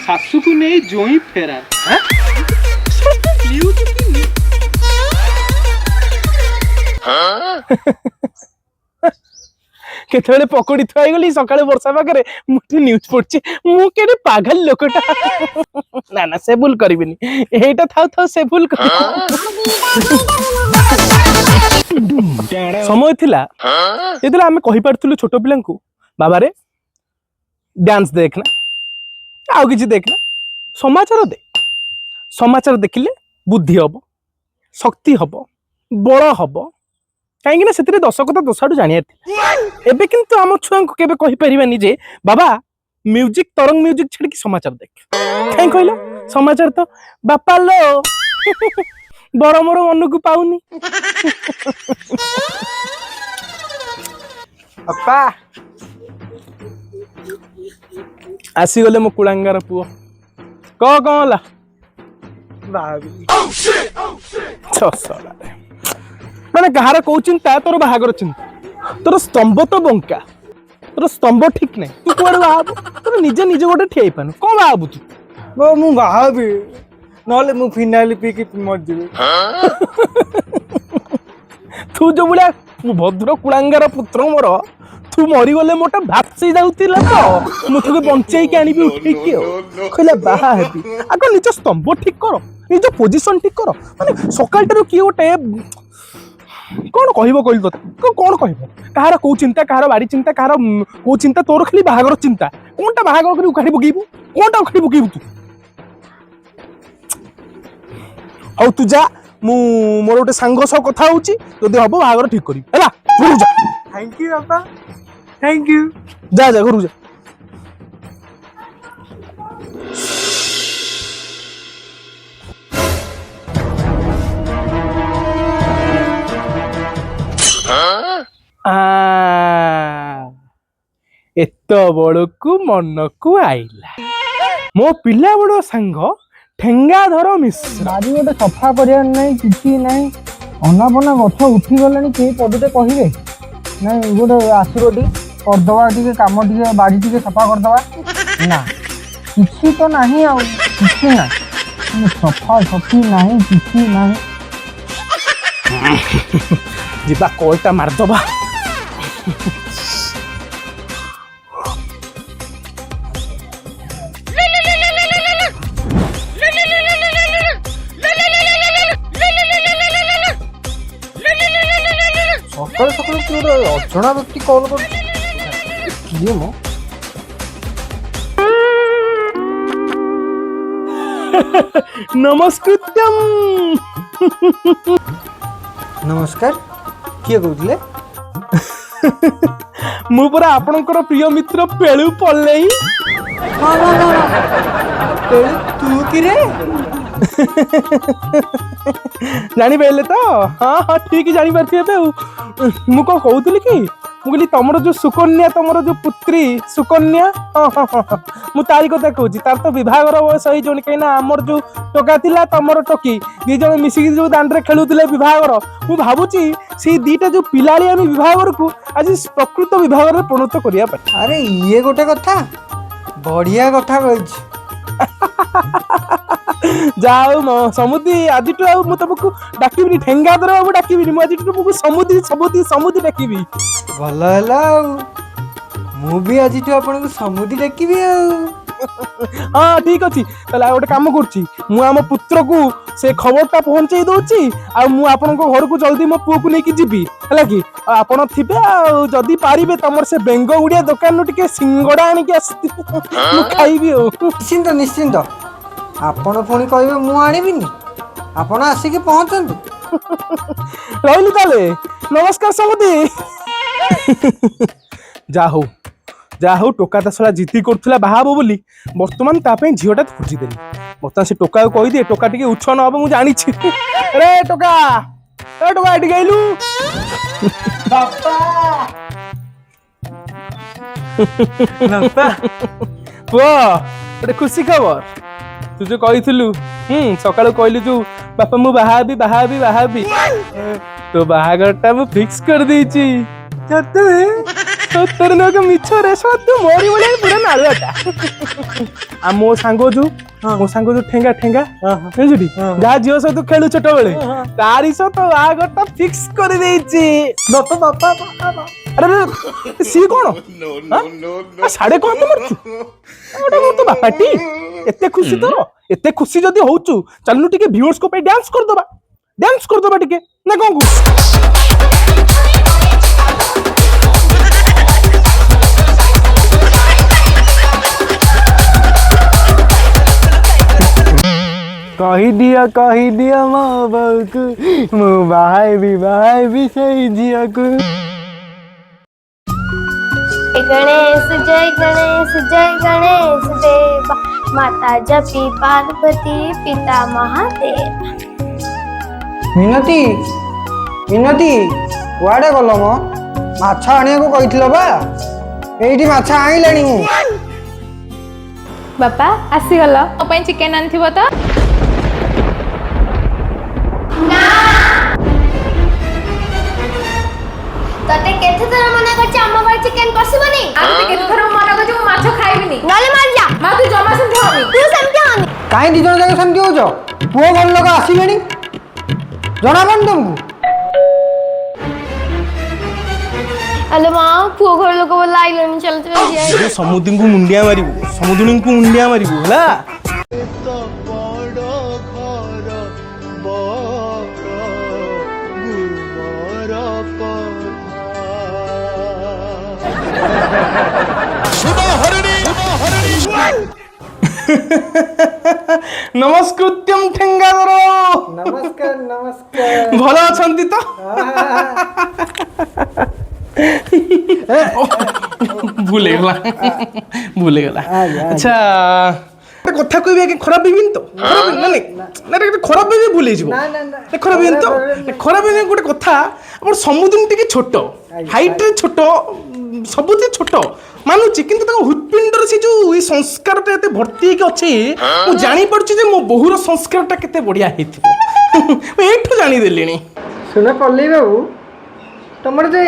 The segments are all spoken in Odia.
ଶାଶୁକୁ ନେଇ ଜୋଇଁ ଫେରାର। ନ୍ୟୁଜ୍ କି ନ୍ୟୁଜ୍? କେତେବେଳେ ପକୋଡି ଥୁଆ ହେଇଗଲି। ସକାଳେ ବର୍ଷା ପାଗରେ ମୁଁ ଟିକେ ନ୍ୟୁଜ୍ ପଢୁଛି। ମୁଁ କେଡ଼େ ପାଗଳ ଲୋକଟା। ନା ନା, ସେ ଭୁଲ କରିବିନି। ଏଇଟା ଥାଉ ଥାଉ, ସେ ଭୁଲ କରିବିନି। ସମୟ ଥିଲା ଯେତେବେଳେ ଆମେ କହିପାରୁଥିଲୁ ଛୋଟ ପିଲାଙ୍କୁ, ବାବାରେ, ଡ୍ୟାନ୍ସ ଦେଖ ନା, ଆଉ କିଛି ଦେଖ ନା, ସମାଚାର ଦେଖ। ସମାଚାର ଦେଖିଲେ ବୁଦ୍ଧି ହବ, ଶକ୍ତି ହବ, ବଳ ହବ। କାହିଁକି ନା ସେଥିରେ ଦଶ କଥା ଦଶ ଆଡୁ ଜାଣିବାର ଥିଲା। ଏବେ କିନ୍ତୁ ଆମ ଛୁଆଙ୍କୁ କେବେ କହିପାରିବାନି ଯେ ବାବା, ମ୍ୟୁଜିକ, ତରଙ୍ଗ ମ୍ୟୁଜିକ ଛାଡିକି ସମାଚାର ଦେଖ। କାହିଁ କହିଲ? ସମାଚାର ତ ବାପା ଲୋ ବର ମୋର ମନକୁ ପାଉନି। ବାପା। ଆସିଗଲେ ମୋ କୁଳାଙ୍ଗାର ପୁଅ। କହ, କଣ ହେଲା? ବାହାବି। ଶଳାରେ। ମାନେ କାହାର କୋଉ ଚିନ୍ତା, ତୋର ବାହାଘର ଚିନ୍ତା। ତୋର ସ୍ତମ୍ଭ ତ ବଙ୍କା, ତୋର ସ୍ତମ୍ଭ ଠିକ ନାହିଁ। ତୁ କୁଆଡେ ବାହା ହବୁ? ତୋର ନିଜେ ନିଜେ ଗୋଟେ ଠିଆ ହେଇପାରୁନୁ, କଣ ବାହା ହବୁ ତୁ? ମୁଁ ବାହା ହେବି, ନହେଲେ ମୁଁ ଫିନାଇଲ ପିଇକି ମରିଯିବି। ତୁ ଯୋଉ ଭଳିଆ ଭଦ୍ର କୁଳାଙ୍ଗାର ପୁତ୍ର ମୋର, ତୁ ମରିଗଲେ ମୋଟା ଭାସି ଯାଉଥିଲା ତ ମୁଁ ତୋକୁ ବଞ୍ଚେଇକି ଆଣିବି ଉଠେଇକି। ଆଉ କହିଲା ବାହା ହେବି। ଆଗ ନିଜ ସ୍ତମ୍ଭ ଠିକ କର, ନିଜ ପୋଜିସନ ଠିକ କର। ମାନେ ସକାଳଟାରୁ କିଏ ଗୋଟେ କଣ କହିବ କହିଲୁ ତତେ? କଣ କହିବ? କାହାର କୋଉ ଚିନ୍ତା, କାହାର ବାଡି ଚିନ୍ତା, କାହାର କୋଉ ଚିନ୍ତା। ତୋର ଖାଲି ବାହାଘର ଚିନ୍ତା। କଣଟା ବାହାଘର କରି ଉଖାଡ଼ି ପକେଇବୁ? କଣଟା ଉଖାଡ଼ି ପକେଇବୁ ତୁ? ହଉ, ତୁ ଯା। ମୁଁ ମୋର ଗୋଟେ ସାଙ୍ଗ ସହ କଥା ହଉଛି, ଯଦି ହବ ବାହାଘର ଠିକ କରିବି। ହେଲା, ଘରକୁ ଯା। Thank you ବାପା, thank you. ଯା ଯା, ଘରକୁ ଯା। ଆ, ଏତେବେଳକୁ ମନକୁ ଆଇଲା ମୋ ପିଲାବେଳ ସାଙ୍ଗ ଠେଙ୍ଗାଧର ମିଶ୍ର। ବାରି ଗୋଟେ ସଫା କରିବାର ନାହିଁ, କିଛି ନାହିଁ। ଅନାବନା ଗଛ ଉଠିଗଲାଣି, କେହି ପଦୁଟେ କହିବେ ନାଇଁ। ଗୋଟେ ଆସିବ ଟିକେ କରିଦବା, ଟିକେ କାମ, ଟିକେ ବାଡ଼ି ଟିକେ ସଫା କରିଦବା। ନା, କିଛି ତ ନାହିଁ, ଆଉ କିଛି ନାହିଁ, ସଫା ସଫି ନାହିଁ, କିଛି ନାହିଁ। ଯିବା, କଲଟା ମାରିଦବା। ସକାଳୁ ସକାଳୁ କିଏ ଗୋଟେ ଅଜଣା ବ୍ୟକ୍ତି କଲ୍ କରୁଛି? କିଏ ମ? ନମସ୍କୃତ୍ୟମ୍। ନମସ୍କାର, କିଏ କହୁଥିଲେ? ମୁଁ ପରା ଆପଣଙ୍କର ପ୍ରିୟ ମିତ୍ର ପେଳୁ ପଲେଇ। ହଁ ହଁ ହଁ, ପେଳୁ, ତୁ କିରେ? ଜାଣିପାରିଲେ ତ? ହଁ ହଁ, ଠିକ ଜାଣିପାରିଥିବେ ଏବେ। ଆଉ ମୁଁ କଣ କହୁଥିଲି କି, ମୁଁ କହିଲି ତମର ଯୋଉ ସୁକନ୍ୟା, ତମର ଯୋଉ ପୁତ୍ରୀ ସୁକନ୍ୟା, ହଁ ହଁ ହଁ ହଁ, ମୁଁ ତାରି କଥା କହୁଛି। ତାର ତ ବିବାହଘର ବୟସ ହେଇଯିବନି। କାହିଁକି ନା ଆମର ଯୋଉ ଟୋକା ଥିଲା, ତମର ଟୋକି, ଦି ଜଣ ମିଶିକି ଯୋଉ ଦାଣ୍ଡରେ ଖେଳୁଥିଲେ ବିବାହଘର, ମୁଁ ଭାବୁଛି ସେଇ ଦିଟା ଯୋଉ ପିଲାଳି ଆମେ ବିବାହଘରକୁ ଆଜି ପ୍ରକୃତ ବିବାହଘରରେ ପରିଣତ କରିବା ପାଇଁ। ଆରେ, ଇଏ ଗୋଟେ କଥା, ବଢିଆ କଥା କହିଛି। ଯା ହଉ ସମୁଦି, ଆଜିଠୁ ଆଉ ମୁଁ ତମକୁ ଡାକିବିନି ଠେଙ୍ଗାଧର ବାବୁ, ଡାକିବିନି। ମୁଁ ଆଜିଠୁ ତମକୁ ସମୁଦି, ସମୁଦି, ସମୁଦି ଡାକିବି। ଭଲ ହେଲା, ଆଉ ମୁଁ ବି ଆଜିଠୁ ଆପଣଙ୍କୁ ସମୁଦି ଡାକିବି ଆଉ। ହଁ, ଠିକ ଅଛି। ତାହେଲେ ଆଉ ଗୋଟେ କାମ କରୁଛି, ମୁଁ ଆମ ପୁତ୍ରକୁ ସେ ଖବରଟା ପହଞ୍ଚେଇ ଦଉଛି। ଆଉ ମୁଁ ଆପଣଙ୍କ ଘରକୁ ଜଲ୍ଦି ମୋ ପୁଅକୁ ନେଇକି ଯିବି, ହେଲା କି? ଆଉ ଆପଣ ଥିବେ, ଆଉ ଯଦି ପାରିବେ ତମର ସେ ବେଙ୍ଗ ଗୁଡିଆ ଦୋକାନରୁ ଟିକେ ସିଙ୍ଗଡା ଆଣିକି ଆସିଥିବେ, ମୁଁ ଖାଇବି। ଆଉ ନିଶ୍ଚିନ୍ତ ନିଶ୍ଚିନ୍ତ, ଆପଣ ପୁଣି କହିବେ ମୁଁ ଆଣିବିନି। ଆପଣ ଆସିକି ପହଞ୍ଚନ୍ତୁ। ରହିଲି ତାହେଲେ, ନମସ୍କାର ସମୁଦି। ଯା ହଉ, ଯା ହଉ, ଟୋକା ତା ଶଳା ଜିଦି କରୁଥିଲା ବାହା ହବ ବୋଲି, ବର୍ତ୍ତମାନ ତା ପାଇଁ ଝିଅଟା ଖୋଜିଦେଲି। ବର୍ତ୍ତମାନ ସେ ଟୋକାକୁ କହିଦିଏ, ଟୋକା ଟିକେ ଉଛନ ହବ ମୁଁ ଜାଣିଛି। ରେ ଟୋକା, ଏ ଟୋକା, ଏଠିକି ଆଇଲୁ। ବାପା, ବାପା। ପୁଅ, ଗୋଟେ ଖୁସି ଖବର। ତୁ ଯୋଉ କହିଥିଲୁ, ସକାଳୁ କହିଲୁ ଯୋଉ, ବାପା ମୁଁ ବାହା ହେବି, ବାହା ହେବି, ବାହା ହେବି, ତୋ ବାହାଘରଟା ମୁଁ ଫିକ୍ସ କରିଦେଇଛି। ସତରେ? ସତ। ସତରେ ନୁହଁ କି ମିଛରେ? ଶଳା, ତୁ ମୋରି ଭଳିଆ ପୁରା ନାଳୁଆଟା। ଆଉ ମୋ ସାଙ୍ଗ ଯୋଉ, ମୋ ସାଙ୍ଗ ଯୋଉ ଠେଙ୍ଗା, ଠେଙ୍ଗା ବୁଝୁଟି, ଯାହା ଝିଅ ସହିତ ଖେଳୁ ଛୋଟବେଳେ, ତାରି ସହ ତୋ ବାହାଘରଟା ଫିକ୍ସ କରିଦେଇଛି। ବାପା, ବାପା। ଆରେ ଆରେ, ସିଏ କଣ? ଆଁ? ଆ, ସାଢେ କଣ ତ ମାରୁଛୁ ଗୋଟେ ମୁଁ ତ ବାପାଟି। ଏତେ ଖୁସି ତୋର, ଏତେ ଖୁସି ଯଦି ହଉଛୁ, ଚାଲୁନୁ ଟିକେ ଭିଉଅର୍ସଙ୍କ ପାଇଁ ଡ୍ୟାନ୍ସ କରିଦବା, ଡ୍ୟାନ୍ସ କରିଦବା ଟିକେ, ନା କଣ କହୁଛୁ? କହିଦିଅ, କହିଦିଅ ମୋ ବୋଉକୁ, ମୁଁ ବାହାଇବି, ବାହାଇବି ସେଇ ଝିଅକୁ। गणेश जय गणेश जय गणेश देवा, माता जपी पार्वती, पिता महादेव। ମିନତି, ମିନତି, କୁଆଡ଼େ ଗଲ ମ? ମାଛ ଆଣିବାକୁ କହିଥିଲ ବା, ଏଇଠି ମାଛ ଆଣିଲେଣି ମୁଁ। ବାପା, ଆସିଗଲ? ମୋ ପାଇଁ ଚିକେନ ଆଣିଥିବ ତ? ତତେ କେତେ ଥର ମନା କରିଛି, ଆମ ଘରେ ଚିକେନ ପଶିବନି। ଆଉ ତତେ କେତେ ଥର ମୁଁ ମନା କରିଛି, ମୁଁ ମାଛ ଖାଇବିନି। ନହେଲେ ମାରିଯା। ମା, ତୁ ଜମା ସେମିତି ହନି। ତୁ ସେମିତି ହନି। କାହିଁ ଦି ଜଣ ଯାକ ସେମିତି ହଉଛ? ପୁଅ ଘର ଲୋକ ଆସିଲେଣି, ଜଣା ପଡୁନି ତମକୁ? ଆଲୋ ମା, ପୁଅ ଘର ଲୋକ ବୋଲେ ଆଇଲେଣି, ଚାଲ ଚାଲ ଯିବା। ସମୁଦୀଙ୍କୁ ମୁଣ୍ଡିଆ ମାରିବୁ, ସମୁଦୁଣୀଙ୍କୁ ମୁଣ୍ଡିଆ ମାରିବୁ, ହେଲା? ବଡ଼ ଘର ବଡ଼ ଗୁମର କଥା। ନମସ୍କୃତ୍ୟମ ଠେଙ୍ଗାଧର। ନମସ୍କାର, ନମସ୍କାର। ଭଲ ଅଛନ୍ତି ତ? ଭୁଲ ହେଇଗଲା, ଭୁଲ ହେଇଗଲା। ଆଜ୍ଞା। ଆଚ୍ଛା, ଗୋଟେ କଥା କହିବି ଆଜ୍ଞା, ଖରାପ ଭାବିବେନି ତ? ଖରାପ ନା ନାଇଁ ନା, ଏଇଟା ଖରାପ ଭାବି ଭୁଲ ହେଇଯିବ। ନା, ନା, ନା। ନା, ଖରାପ ଭାବିବେନି ତ? ନା, ଖରାପ ଭାବିବେନି। ଗୋଟେ କଥା, ଆପଣ ସମୁଦ୍ର ଟିକେ ଛୋଟ, ହାଇଟ୍ରେ ଛୋଟ, ସବୁଥିରେ ଛୋଟ ମାନୁଛି, କିନ୍ତୁ ତାଙ୍କ ହୃତ୍ପିଣ୍ଡର ସେ ଯୋଉ ଏଇ ସଂସ୍କାରଟା ଏତେ ଭର୍ତ୍ତି ହେଇକି ଅଛି, ମୁଁ ଜାଣିପାରୁଛି ଯେ ମୋ ବୋହୂର ସଂସ୍କାରଟା କେତେ ବଢିଆ ହେଇଥିବ। ମୁଁ ଏଇଠୁ ଜାଣିଦେଲିଣି। ଶୁଣ ପଲ୍ଲୀ ବାବୁ, ତମର ଯେ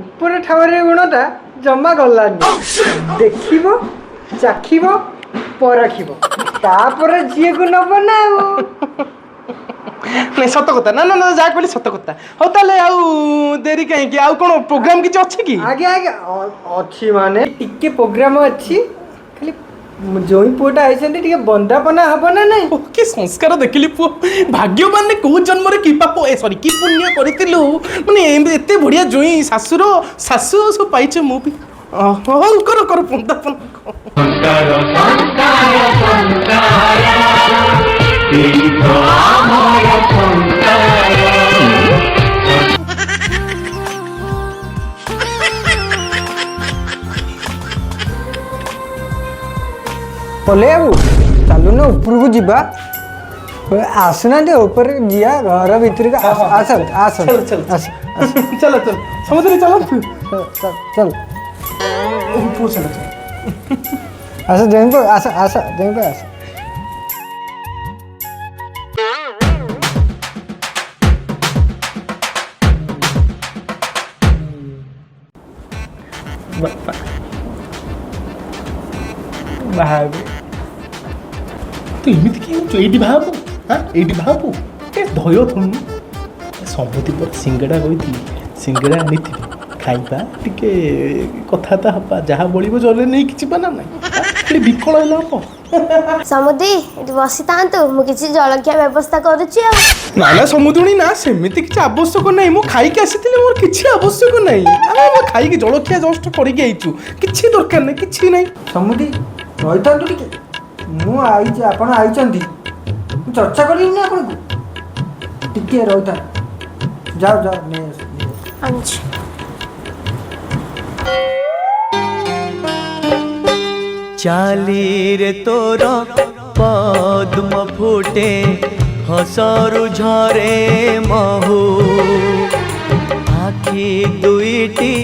ଉପରେ ଠାବରେ ଗୁଣଟା ଜମା ଗଲାନି। ଦେଖିବ, ଚାଖିବ, ପରଖିବ, ତାପରେ ଝିଅକୁ ନବ ନା ଆଉ। ନାଇଁ, ସତ କଥା। ନା ନା ନା, ଯାହା କହିଲି ସତ କଥା। ହଉ ତାହେଲେ, ଆଉ ଦେରି କାହିଁକି? ଆଉ କ'ଣ ପ୍ରୋଗ୍ରାମ କିଛି ଅଛି କି? ଆଜ୍ଞା ଆଜ୍ଞା, ଅଛି, ମାନେ ଟିକେ ପ୍ରୋଗ୍ରାମ ଅଛି। ଖାଲି ଜୋଇଁ ପୁଅଟା ଆଇଛନ୍ତି, ଟିକେ ବନ୍ଦାପନା ହବ ନା ନାଇଁ? ଓ, କି ସଂସ୍କାର ଦେଖିଲି ପୁଅ! ଭାଗ୍ୟବାନରେ କୋଉ ଜନ୍ମରେ କି ପାପ, ଏ ସରି, କି ପୁଣ୍ୟ କରିଥିଲୁ, ମାନେ ଏମିତି ଏତେ ବଢିଆ ଜୋଇଁ, ଶାଶୁର, ଶାଶୁ ସବୁ ପାଇଛୁ। ମୁଁ ବି ହଉ, କର କର, ବନ୍ଦାପନା କର। ସଂସ୍କାର, ଏଇ ତ ଆମର ସଂସ୍କାର। ପଲେଇ ବାବୁ, ଚାଲୁନ ଉପରକୁ ଯିବା। ଆସୁନାହାନ୍ତି, ଉପରେ ଯିବା, ଘର ଭିତରକୁ। ଆସନ୍ତୁ, ଆସନ୍ତୁ। ଚାଲ, ଚାଲ। ଆସ, ଆସ। ଚାଲ ଚାଲ, ସମୁଦ୍ରରେ ଚାଲନ୍ତୁ। ଚାଲ ଚାଲ। ପୁଅ, ଚାଲ ଚାଲ। ଆସ ଜୋଇଁ ପୁଅ, ଆସ, ଆସ ଜୋଇଁ ପୁଅ, ଆସ। ବାପା, ବାହା ହେବି। ତୁ ଏମିତି କି ହଉଛୁ? ଏଇଠି ବାହା ହବୁ? ହାଁ, ଏଇଠି ବାହା ହବୁ? ଏ ଧୈର୍ଯ୍ୟ ଧରୁନୁ। ସମୁଦି ପରେ ସିଙ୍ଗଡ଼ା କହିଥିଲି, ସିଙ୍ଗଡ଼ା ଆଣିଥିବି, ଖାଇବା, ଟିକେ କଥାବାର୍ତ୍ତା ହବା, ଯାହା ବଳିବ ଜରିରେ ନେଇକି ଯିବା ନା ନାଇଁ? ଏଠି ବିକଳ ହେଲା ହବ। ସମୁଦି ଏଠି ବସିଥାନ୍ତୁ, ମୁଁ କିଛି ଜଳଖିଆ ବ୍ୟବସ୍ଥା କରୁଛି ଆଉ। ନା ନା ସମୁଦୁଣୀ, ନା, ସେମିତି କିଛି ଆବଶ୍ୟକ ନାହିଁ। ମୁଁ ଖାଇକି ଆସିଥିଲି, ମୋର କିଛି ଆବଶ୍ୟକ ନାହିଁ। ଆମେ ମୁଁ ଖାଇକି ଜଳଖିଆ ଜଷ୍ଟ କରିକି ଆଇଛୁ, କିଛି ଦରକାର ନାହିଁ, କିଛି ନାହିଁ। ସମୁଦି, ରହିଥାନ୍ତୁ ଟିକେ। ମୁଁ ଆଇଛି, ଆପଣ ଆଇଛନ୍ତି, ମୁଁ ଚର୍ଚ୍ଚା କରିଲିନି ଆପଣଙ୍କୁ। ଟିକେ ରହିଥାନ୍ତୁ। ଯାଅ ଯାଅ, ନେଇ ଆସ, ନେଇ ଆସ। ଆଣୁଛି। ଚାଲିରେ ତୋର ପଦ୍ମ ଫୁଟେ, ହସରୁ ଝରେ ମହୁ, ଆଖି ଦୁଇଟି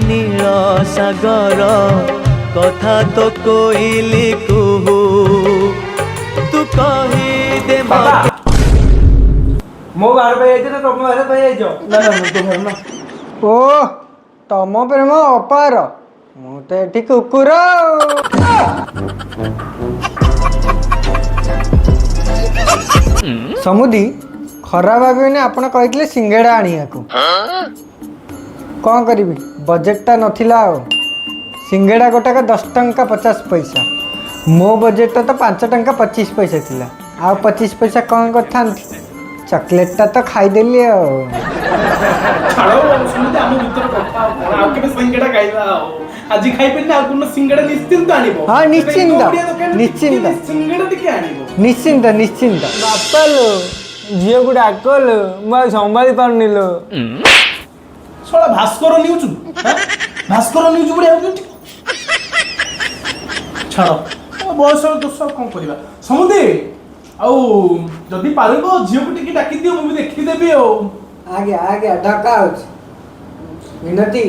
ନୀଳ ସାଗର, କଥା ତ କୋଇଲି କୁହୁ। ତୁ କହିଦେ ମତେ। ମୋ ବାହାର ପାଇଁ ଯାଇଛ ନା ତମ ବାହାର ପାଇଁ ଯାଇଛ? ନା ନା, ମୁଁ ତ ଘର ନା। ଓ, ତମ ପ୍ରେମ ଅପାର। ମୁଁ ତ ଏଠି କୁକୁର ଆଉ। ସମୁଦି, ଖରାପ ଭାବିବେନି, ଆପଣ କହିଥିଲେ ସିଙ୍ଗଡ଼ା ଆଣିବାକୁ। କ'ଣ କରିବି, ବଜେଟଟା ନଥିଲା। ଆଉ ସିଙ୍ଗଡ଼ା ଗୋଟାକ 10 ଟଙ୍କା 50 ପଇସା। ମୋ ବଜେଟଟା ତ 5 ଟଙ୍କା 25 ପଇସା ଥିଲା। ଆଉ 25 ପଇସା କ'ଣ କରିଥାନ୍ତି? ଚକୋଲେଟଟା ତ ଖାଇଦେଲି ଆଉ। ଛାଡ଼ ସମୁଦି, ଆମ ଭିତରେ କଥା ଆଉ କଣ? ଆଉ କେବେ ସିଙ୍ଗଡ଼ା ଖାଇବା। ଆଉ ଆଜି ଖାଇପାରିନି, ଆଉ କୋଉଦିନ ସିଙ୍ଗଡ଼ା ନିଶ୍ଚିନ୍ତ ଆଣିବ। ହଁ, ନିଶ୍ଚିନ୍ତ, ଓଡ଼ିଆ ଦୋକାନରେ ନିଶ୍ଚିନ୍ତ। ଟିକେ ସିଙ୍ଗଡ଼ା ଟିକେ ଆଣିବ। ନିଶ୍ଚିନ୍ତ, ନିଶ୍ଚିନ୍ତ। ବାପା ଲୋ, ଝିଅକୁ ଡାକ ଲୋ, ମୁଁ ଆଉ ସମ୍ଭାଳି ପାରୁନି ଲୋ। ଶଳା ଭାସ୍କର ନ୍ୟୁଜ୍, ଭାସ୍କର ନ୍ୟୁଜ୍ ଭଳିଆ ହଉଛନ୍ତି। ଛାଡ଼, ବୟସର ଦୋଷ, ଆଉ କଣ କରିବା? ସମୁଦି, ଆଉ ଯଦି ପାରିବ ଝିଅକୁ ଟିକେ ଡାକି ଦିଅ, ମୁଁ ବି ଦେଖିଦେବି ଆଉ। ଆଜ୍ଞା ଆଜ୍ଞା, ଡକା ହଉଛି। ମିନତି,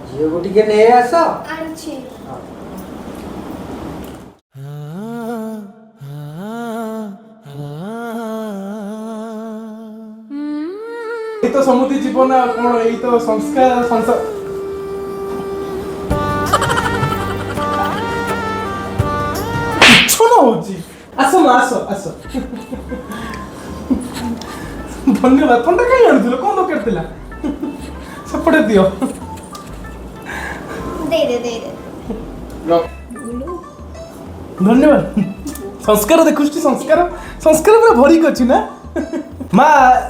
ଝିଅକୁ ଟିକେ ନେଇ ଆସ। ଆଣୁଛି। ଏଇ ତ ସମୁଦି ଜୀବନ, ଆଉ କଣ? ଏଇ ତ ସଂସ୍କାର, ସଂସାର। ପିଛନ ହଉଛି। ଆସ ମା, ଆସ ଆସ। ଧନ୍ୟବାଦ। ଥଣ୍ଡା କାହିଁ ଆଣୁଥିଲ? କଣ ଦରକାର ଥିଲା? ସେପଟେ ଦିଅ। ଦେଇଦେ, ଦେଇଦେ। ଧନ୍ୟବାଦ। ସଂସ୍କାର ଦେଖୁଛୁ, ସଂସ୍କାର, ସଂସ୍କାର ପୁରା ଭରିକି ଅଛି ନା ମା?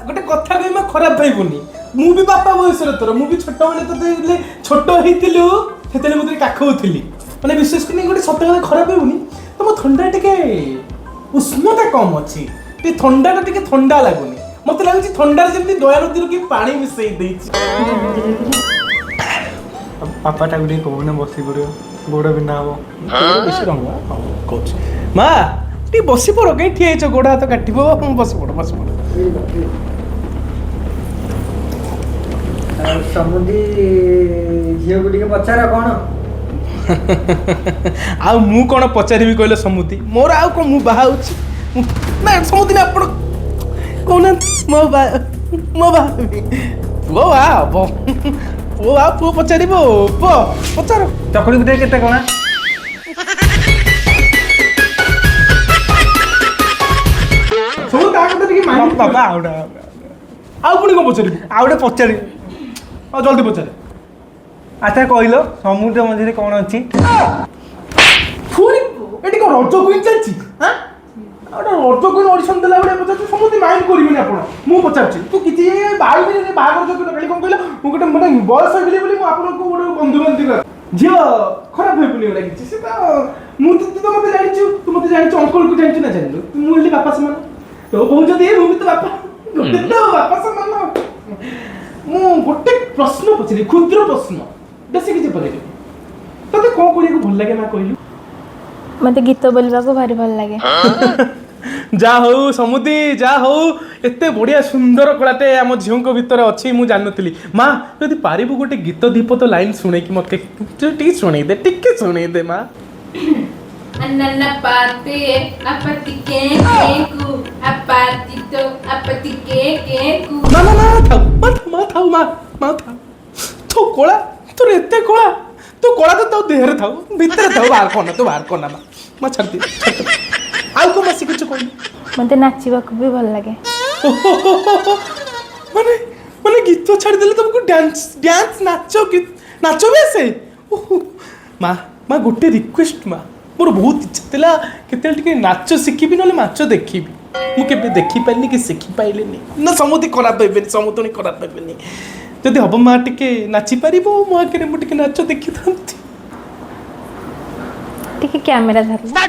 ଗୋଟେ କଥା କହି ମା, ଖରାପ ଭାବିବୁନି। ମୁଁ ବି ବାପା ବୟସର ତୋର। ମୁଁ ବି ଛୋଟବେଳେ ତୋତେ ଯେତେବେଳେ ଛୋଟ ହେଇଥିଲୁ, ସେତେବେଳେ ମୁଁ ତୋତେ କାଖଉଥିଲି। ମାନେ ବିଶେଷ କରି ଗୋଟେ ସତ କଥା, ଖରାପ ହେବୁନି, ତମ ଥଣ୍ଡା ଟିକେ ଉଷ୍ମତା କମ୍ ଅଛି। ଟିକେ ଥଣ୍ଡାଟା ଟିକେ ଥଣ୍ଡା ଲାଗୁନି। ମତେ ଲାଗୁଛି ଥଣ୍ଡାରେ ଯେମିତି ଦୟା ନଦୀରୁ କି ପାଣି ମିଶେଇ ଦେଇଛି। ବାପାଟାକୁ ଟିକେ କହୁନ ବସି ପଡ଼ିବ, ଗୋଡ଼ ବିନ୍ଧା ହବ। ବେଶୀ ରଙ୍ଗ। ହଁ, କହୁଛି। ମା, ଟିକେ ବସି ପଡ଼। କାହିଁ ଠିଆ ହେଇଛ? ଗୋଡ଼ ହାତ କାଟିବ। ବସି ପଡ଼, ବସି ପଡ଼। ଆଉ ସମୁଦି, ଝିଅକୁ ଟିକେ ପଚାର କ'ଣ। ଆଉ ମୁଁ କ'ଣ ପଚାରିବି କହିଲେ ସମୁଦି? ମୋର ଆଉ କ'ଣ? ମୁଁ ବାହା ହେଉଛି ନା ସମୁଦି? ନା, ଆପଣ କହୁନାହାନ୍ତି। ମୋ ବାହା ହେବି, ପୁଅ ବାହା ହବ। ପୁଅ ବାହା, ପୁଅ ପଚାରିବ। ପୁଅ ପଚାର। ଚକୁଳି ପିଠା କେତେ କଣା? ସବୁ ତା କଥା ଟିକେ ମାନି। ବାପା, ଆଉ ଗୋଟେ। ଆଉ ପୁଣି କ'ଣ ପଚାରିବୁ? ଆଉ ଗୋଟେ ପଚାରି। ଆଉ ଜଲ୍ଦି ପଚାରେ। ଆଚ୍ଛା କହିଲ, ସମୁଦ୍ର ମଝିରେ କ'ଣ ଅଛି? ପୁଣି ଏଠି କ'ଣ ରଜ କୁଇନ୍ ଚାଲିଛି? ହାଁ, ଆଉ ଗୋଟେ ରଜ କୁଇନ୍ ଅଡିସନ୍ ଦେଲା ଭଳିଆ ପଚାରୁଛି। ସମସ୍ତେ ମାଇଣ୍ଡ କରିବେନି ଆପଣ, ମୁଁ ପଚାରୁଛି। ତୁ କିଛି ବାହାରିବିନି, ବାହାଘର ଯୋଗ୍ୟ ଖାଲି। କ'ଣ କହିଲ, ମୁଁ ଗୋଟେ ମାନେ ବୟସ ହେଇଗଲି ବୋଲି ମୁଁ ଆପଣଙ୍କୁ ଗୋଟେ ବନ୍ଧୁ ବାନ୍ଧି। ଝିଅ, ଖରାପ ହେବୁନି ଏଗୁଡ଼ା କିଛି। ସେ ତ ମୁଁ ତୁ ତ ମତେ ଜାଣିଛୁ, ତୁ ମତେ ଜାଣିଛୁ, ଅଙ୍କଲକୁ ଜାଣିଛୁ ନା ଜାଣିନୁ? ମୁଁ ହେଲି ବାପା ସମାନ, ତୋ ବୋଉ ଯଦି, ମୁଁ ବି ତ ବାପା, ଗୋଟେ ତ ବାପା ସମାନ। ମୁଁ ଗୋଟେ ପ୍ରଶ୍ନ ପଚାରିବି, କ୍ଷୁଦ୍ର ପ୍ରଶ୍ନ, ବେଶୀ କିଛି ପଚାରିବି। ତତେ କ'ଣ କରିବାକୁ ଭଲ ଲାଗେ ମା, କହିଲୁ? ମତେ ଗୀତ ବୋଲିବାକୁ ଭାରି ଭଲ ଲାଗେ। ଯା ହଉ ସମୁଦି, ଯା ହଉ, ଏତେ ବଢ଼ିଆ ସୁନ୍ଦର କଳାଟେ ଆମ ଝିଅଙ୍କ ଭିତରେ ଅଛି, ମୁଁ ଜାଣିନଥିଲି। ମା, ଯଦି ପାରିବୁ ଗୋଟେ ଗୀତ ଦୀପ ତ ଲାଇନ୍ ଶୁଣେଇକି ମତେ ଟିକେ ଶୁଣେଇ ଦେ, ଟିକେ ଶୁଣେଇ ଦେ ମା। Ananapate, apati ke ke ku, apati to, apati ke ke ku. ମା, ମା, ମା, ଥାଉ ମା, ଥାଉ ମା, ଥାଉ ମା, ମା ଥାଉ। ତୋ କଳା, ତୋର ଏତେ କଳା, ତୋ କଳା ତ ତୋ ଦେହରେ ଥାଉ, ଭିତରେ ଥାଉ, ବାହାର କରନା, ତୁ ବାହାର କରନା ମା। ମା, ଛାଡ଼ି ଦେ, ଛାଡ଼ି ଦେ। ଆଉ କଣ ମା ଶିଖୁଛୁ କହିଲୁ? ମତେ ନାଚିବାକୁ ବି ଭଲ ଲାଗେ। ମାନେ ମାନେ ଗୀତ ଛାଡ଼ିଦେଲେ ତମକୁ ଡ୍ୟାନ୍ସ, ଡ୍ୟାନ୍ସ, ନାଚ, ଗୀତ, ନାଚ ବି ଆସେ। ଓହୋ ମା, ମା, ଗୋଟେ ରିକ୍ୱେଷ୍ଟ ମା। ମୋର ବହୁତ ଇଚ୍ଛା ଥିଲା କେତେବେଳେ ଟିକେ ନାଚ ଶିଖିବି, ନହେଲେ ନାଚ ଦେଖିବି। ମୁଁ କେବେ ଦେଖିପାରିନି କି ଶିଖିପାରିଲିନି ନା। ସମୁଦି ଖରାପ ହେବେନି, ସମୁଦୁଣି ଖରାପ ହେବେନି। ଯଦି ହବ ମା, ଟିକେ ନାଚିପାରିବ ମୋ ଆଗରେ? ମୁଁ ଟିକେ ନାଚ ଦେଖିଥାନ୍ତି। ଟିକେ କ୍ୟାମେରା ଧରିଲା।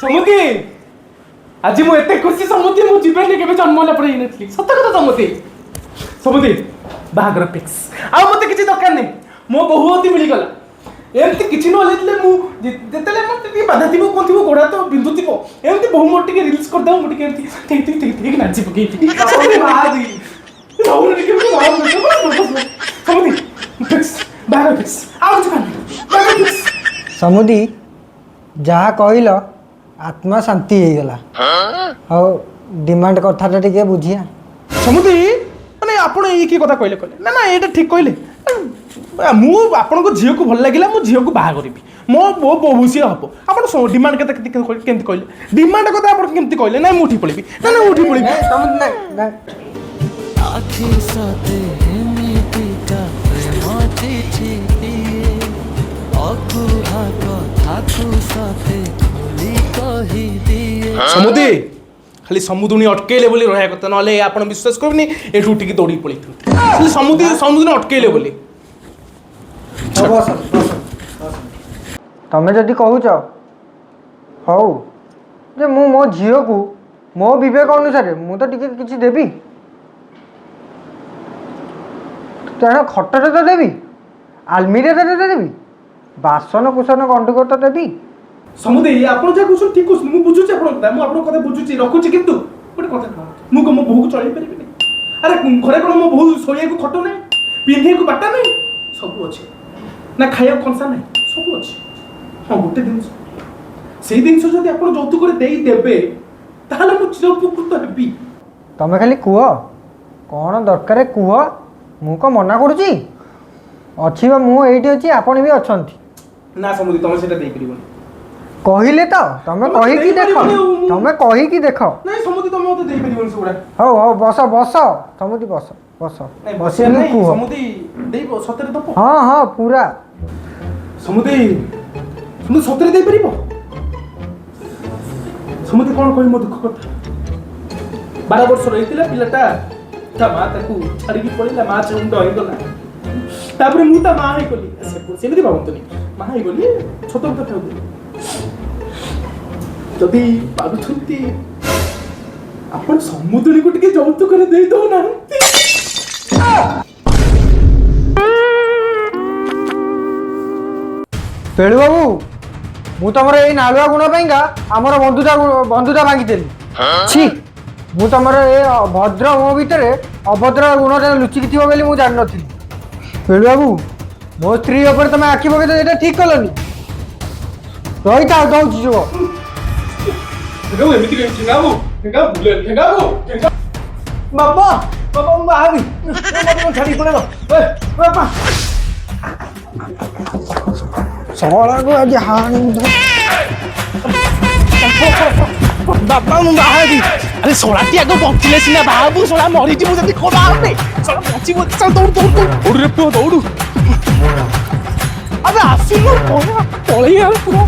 ସମୁଦି, ଆଜି ମୁଁ ଏତେ ଖୁସି ସମୁଦି, ମୁଁ ଜୀବନରେ କେବେ ଜନ୍ମ ହେଲା ପରେ ହେଇନଥିଲି। ସତ କଥା ସମୁଦି। ସମୁଦି, ବାହାଘର ଫିକ୍ସ। ଆଉ ମତେ କିଛି ଦରକାର ନାହିଁ, ମୋ ବୋହୁ ଅତି ମିଳିଗଲା। ଏମିତି କିଛି ନ ହେଲେ ମୁଁ ଯେତେବେଳେ ମତେ ଟିକେ ବାଧା ଥିବ, କ'ଣ ଥିବ, ଗୋଡ଼ ହାତ ବିନ୍ଧୁଥିବ, ଏମିତି ବୋହୁ ମୋର ଟିକେ ରିଲ୍ସ କରିଦେବ, ମୁଁ ଟିକେ ଏମିତି ଠିକ୍ ଠିକ୍ ଠିକ୍ ଠିକ୍ ନାଚି ପକେଇବି। ରହୁନି ଟିକେ, ସମୁଦି, ଫିକ୍ସ, ବାହାଘର ଫିକ୍ସ। ଆଉ କିଛି କାମ, ବାହାଘର ଫିକ୍ସ। ସମୁଦି। ଯାହା କହିଲ ଆତ୍ମା ଶାନ୍ତି ହେଇଗଲା। ହଉ, ଡିମାଣ୍ଡ କଥାଟା ଟିକେ ବୁଝିଆ। ସମୁଦି, ମାନେ ଆପଣ ଏଇ କି କଥା କହିଲେ? କହିଲେ ନା ନା, ଏଇଟା ଠିକ୍ କହିଲେ। ମୁଁ ଆପଣଙ୍କ ଝିଅକୁ ଭଲ ଲାଗିଲା, ମୁଁ ଝିଅକୁ ବାହା କରିବି, ମୋ ମୋ ବୋହୂ ସିଏ ହବ। ଆପଣ ଡିମାଣ୍ଡ କେତେ କେମିତି କହିଲେ? ଡିମାଣ୍ଡ କଥା ଆପଣ କେମିତି କହିଲେ? ନାଇଁ, ମୁଁ ଉଠି ପଳେଇବି। ନା ନା, ମୁଁ ଉଠି ପଳେଇବି। ସମୁଦି, ନାଇଁ ନାଇଁ। ଆଖି ସତେ ଏମିତିକା ପ୍ରେମ ଚିଠିଟିଏ, ଅକୁହା କଥାକୁ ସତେ ଖୋଲି କହିଦିଏ। ସମୁଦି, ଖାଲି ସମୁଦୁଣି ଅଟକେଇଲେ ବୋଲି ରହିବା କଥା, ନହେଲେ ଆପଣ ବିଶ୍ୱାସ କରିବେନି, ଏଠୁ ଉଠିକି ଦୌଡ଼ିକି ପଳେଇଥାନ୍ତି। ଖାଲି ସମୁଦି ସମୁଦୁଣି ଅଟକେଇଲେ ବୋଲି। ହଉ, ବସ ବସ ବସ। ତମେ ଯଦି କହୁଛ ହଉ, ଯେ ମୁଁ ମୋ ଝିଅକୁ ମୋ ବିବେକ ଅନୁସାରେ ମୁଁ ତ ଟିକେ କିଛି ଦେବି। ତେଣୁ ଖଟରେ ତ ଦେବି, ଆଲମିରାରେ ତ ଦେବି, ବାସନ କୁସନ ଗଣ୍ଡୁକ ତ ଦେବି। ସମୁଦି, ଆପଣ ଯାହା କହୁଛନ୍ତି ଠିକ କହୁଛନ୍ତି। ମୁଁ ବୁଝୁଛି ଆପଣଙ୍କ କଥା, ମୁଁ ଆପଣଙ୍କ କଥା ବୁଝୁଛି, ରଖୁଛି। କିନ୍ତୁ ଗୋଟେ କଥା କଣ, ମୁଁ କଣ ମୋ ବୋହୂକୁ ଚଳେଇ ପାରିବିନି? ଆରେ, ଘରେ କଣ ମୋ ବୋହୂ ଶୋଇବାକୁ ଖଟ ନାହିଁ, ପିନ୍ଧିବାକୁ ବାଟା ନାହିଁ? ସବୁ ଅଛି ନା? ଖାଇବାକୁ କଂସା ନାହିଁ? ସବୁ ଅଛି। ହଁ, ଗୋଟେ ଜିନିଷ, ସେଇ ଜିନିଷ ଯଦି ଆପଣ ଯୌତୁକରେ ଦେଇଦେବେ, ତାହେଲେ ମୁଁ ଚିର ଉପକୃତ ହେବି। ତମେ ଖାଲି କୁହ କ'ଣ ଦରକାର କୁହ। ମୁଁ କ'ଣ ମନା କରୁଛି? ଅଛି ବା, ମୁଁ ଏଇଠି ଅଛି, ଆପଣ ବି ଅଛନ୍ତି। ନା ସମୁଦି, ତମେ ସେଇଟା ଦେଇପାରିବନି। କହିଲେ ତ ତମେ ତମେ କହିକି ଦେଖ। ଦେଇପାରିବନି ଆଉ ତମେ କହିକି ଦେଖ। ନାଇଁ ସମୁଦି, ତମେ ମତେ ଦେଇପାରିବନି ସେଗୁଡ଼ା। ହଉ ହଉ, ବସ ବସ ସମୁଦି, ବସ ବସ। ନାଇଁ, ବସିବା ବସିକି ନାଇଁ। କୁହ। ସମୁଦି, ଦେଇବ? ସତରେ ଦବ? ହଁ ହଁ, ପୁରା। ସମୁଦି, ସମୁଦି, ସତରେ ଦେଇପାରିବ? ସମୁଦି, କ'ଣ କହିବି ମୋ ଦୁଃଖ କଥା? 12 ବର୍ଷ ରହିଥିଲା ପିଲାଟା, ତା ମା ତାକୁ ଛାଡ଼ିକି ପଳେଇଲା, ମା ମୁଣ୍ଡ ହେଇଗଲା। ତାପରେ ମୁଁ ତା ମା ହେଇଗଲି। ସେମିତି ଭାବନ୍ତୁନି, ମା ହେଇଗଲି, ସତ କଥା କହୁଥିଲି। ଯଦି ପାରୁଛନ୍ତି, ଆପଣ ସମୁଦ୍ରକୁ ଟିକେ ଯୌତୁକରେ ଦେଇ ଦଉନାହାନ୍ତି? ପେଳୁ ବାବୁ, ମୁଁ ତମର ଏଇ ନାଳୁଆ ଗୁଣ ପାଇଁକା ଆମର ବନ୍ଧୁତା ବନ୍ଧୁତା ଭାଙ୍ଗିଦେଲି। ଛି, ମୁଁ ତମର ଏ ଭଦ୍ର ମୋ ଭିତରେ ଅଭଦ୍ର ଗୁଣଟା ଲୁଚିକି ଥିବ ବୋଲି ମୁଁ ଜାଣିନଥିଲି। ପେଳୁ ବାବୁ, ମୋ ସ୍ତ୍ରୀ ଉପରେ ତମେ ଆଖି ପକେଇଛ, ଏଇଟା ଠିକ କଲନି। ରହିଥାଅ, ଦଉଛି ଯୁବ। ଠେଙ୍ଗାବୁ, ଏମିତି କାହିଁ? ଠେଙ୍ଗାବୁ, ଠେଙ୍ଗାବୁ, ଭୁଲ ଠେଙ୍ଗାବୁ, ଠେଙ୍ଗା। ବାବା, ବାବା, ମୁଁ ବାହାବି। ମତେ କଣ ଛାଡ଼ିକି ପଳେଇଲ? ଏ ବାପା। ଶଳାକୁ ଆଜି ହାଣି। ବାପା, ମୁଁ ବାହାବି। ଆରେ, ଶଳାଟି ଆଗ ବଞ୍ଚିଲେ ସିନା ବାହାବୁ। ଶଳା ମରିଯିବୁ ଯଦି କଣ ବାହାବେ? ଶଳା ବଞ୍ଚିବ। ଚାଲ, ଦୌଡୁ ଦୌଡୁ ଦୌଡୁ, ଦୌଡୁ ରେ ପୁଅ, ଦୌଡୁ। ଆରେ, ଆସିଲୁ, ପଳେଇ ଆରେ ପୁଅ।